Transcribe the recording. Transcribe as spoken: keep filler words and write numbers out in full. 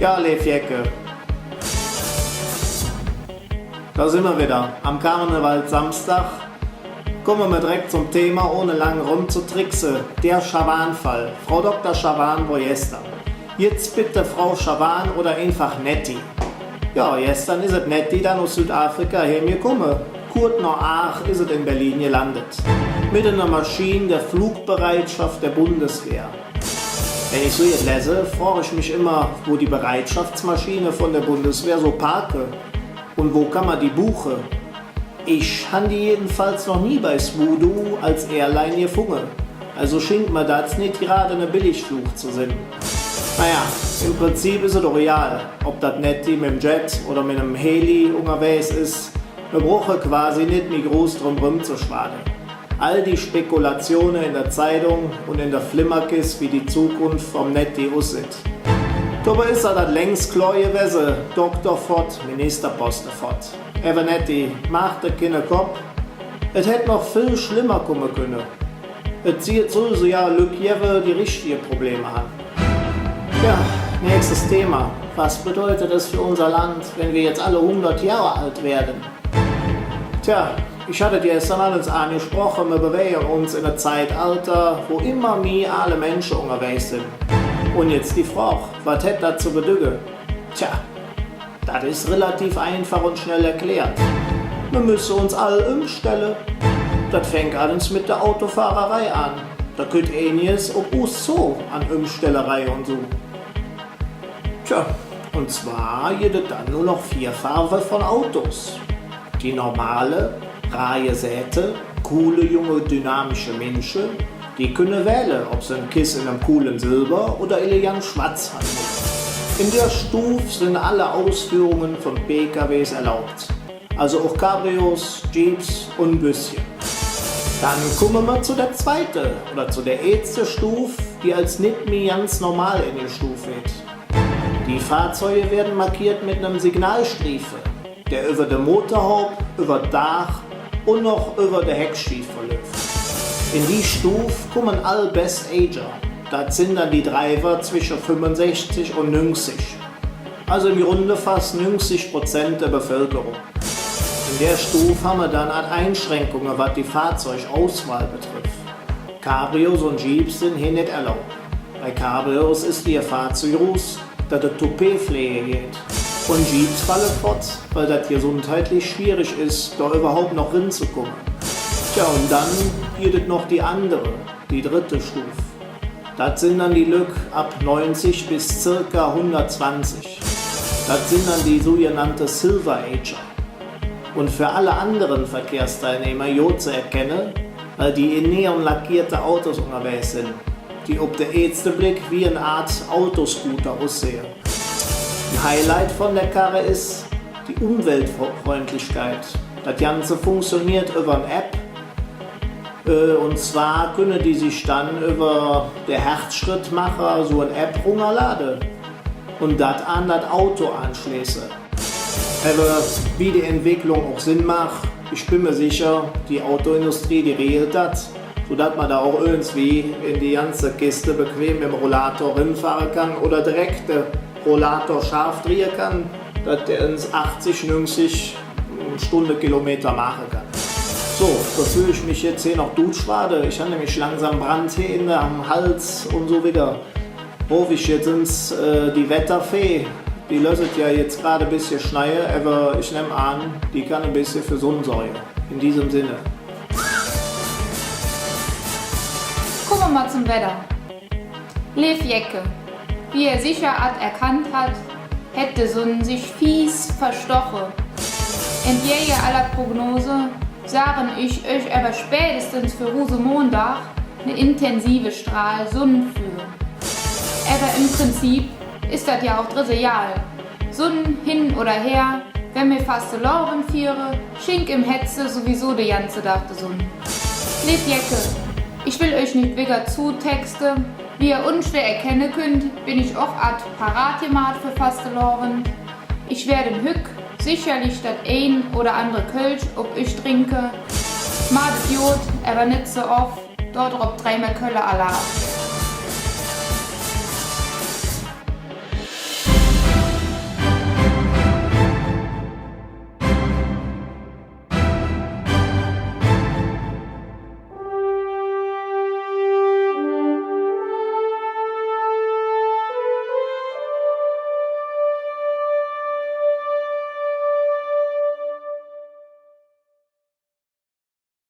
Jo, leev Jecke. Do sin mer widder, am Karnevalssamsdag. Kumme mer direk zom Thema, ohne lang erömzetrickse. Der Schawan-Fall. Frau Doktor Schawan wor gester. Jetz bitte Frau Schawan oder einfach Netty. Jo, gester es et Netty dann us Südafrika hemgekumme. Kurz noh aach es et en Berlin gelandt. Met ener Maschin der Flugbereitschaft der Bundeswehr. Wann ich su jet lese, frog ich mich immer, wo die Bereitschaftsmaschine vun der Bundeswehr su parke un wo kann mer die buche. Ich han die jedenfalls noch nie bei Smudo als Airline gefunge. Also schingk mer dat nit grad ene Billigflug ze sin. Naja, em Prinzip es et doch egal, ov dat Netty mem Jet oder mem Heli ungerwägs es. Mer bruche quasi nit mih groß dröm erömzeschwade. All die Spekulatione en der Zeidung un en der Flimmerkess, wie die Zukunf vum Netty ussüht. Dobei es dat längst klor gewäse, Doktor fott, Ministerposte fott. Ävver Netty, maach der keine Kopp. Et hätt noch vill schlemmer kumme künne. Et sull jo Lück gevve, die richtige Probleme han. Jo, nächstes Thema. Was bedeutet es für unser Land, wenn wir jetzt alle hundert Jahre alt werden? Tja, ich hatt et gester alles aangesproche, mer bewäge uns en e Zeitalter, wo immer mih aale Minsche ungerwägs sin. Un jetz die Frog, wat hät dat ze bedügge? Tja, dat es relativ einfach un schnell erklärt. Mer müsse uns all ömstelle. Dat fängk allens met der Autofahrerei aan. Do kütt äniges op us zo an Ömstellerei un su. Tja, un zwar gitt et dann nor noch veer Farve vun Autos. Die normale, rar gesähte, coole, junge, dynamische Minsche, die künne wähle, ov se en Kess en enem coole Silver oder elegant Schwatz han welle. En der Stuf sin alle Ausführunge vun P K Ws erlaub. Also och Cabrios, Jeeps un Büsche. Dann kumme mer zo der zweite oder zo der eetste Stuf, die als nit mih ganz normal engestuuf weed. Die Fahrzeuge weede markiert met enem Signalstriefe, dä üvver der Motorhaub, üvver et Daach un noch üvver der Heckschiev verlöf. En die Stuf kumme all Best Ager. Dat sin dann die Driver zwesche fünfunsechzig un nüngzig. Also em Grunde fass nüngzig Prozent der Bevölkerung. En der Stuf han mer dann ald Einschränkungen, wat die Fahrzeugauswahl betrifft. Cabrios un Jeeps sin hee nit erlaub. Bei Cabrios es die Gefahr ze groß, dat et Toupetfleege gitt. Un Jeeps falle fott, weil dat gesundheitlich schwierig es, do üvverhaup noch rinzekumme. Tja, un dann gitt et noch die andere, die drette Stuf. Dat sin dann die Lück av neunzig bes zirka hundertzwanzig. Dat sin dann die sugenannte Silver Ager. Un för alle andere Verkehrsteilnehmer god ze erkenne, weil die en neon lackierte Autos ungerwägs sin, die op der eetste Bleck wie en Aat Autoscooter ussehe. En Highlight vun der Karre es die Umweltfreundlichkeit. Dat Ganze funktioniert üvver en App. Äh, un zwar künne die sich dann üvver der Herzschrittmacher su en App rungerlade un dat an dat Auto aanschleeße. Ävver wie die Entwicklung och sin mag, ich ben mer secher, die Autoindustrie, die regelt dat, su dat mer do och irgendwie en die ganze Kiste bequem mem Rollator rinfahre kann oder direk der Rollator scharf drehe kann, dat dä ens achzig, nüngzig Stundekilometer maache kann. Su, bevör ich mich jetz hee noch dudschwade, ich han nämlich langsam Brand hee en, am Hals un su widder. Rof ich jetz ens, äh, die Wetterfee. Die löss et jo jetz grad e bessche schneie, ävver ich nemm aan, die kann e bessche för Sonn sorge. En däm Sinn. Kumme mer zom Wedder. Leev Jecke, wie ehr secher ald erkannt hat, hät de Sonn sich fies verstoche. Entgäge aller Prognose sagen ich üch ävver spätestens för Rusemondag ne intensive Strahl Sonn vür. Ävver em Prinzip es dat jo och drettegal. Sonn hin oder her, wann mer Fastelovend fiere, schingk em Hetze suwiesu de ganze Dag de Sonn. Leev Jecke, ich well üch nit wigger zutexte. Wie ehr unschwer erkenne künnt, ben ich och ald parat gemaht för Fastelovend. Ich wääd hügg secherlich dat ein oder andere Kölsch op üch drinke. Maht et god, ävver nit ze off. Dodrop dreimol Kölle Alarv.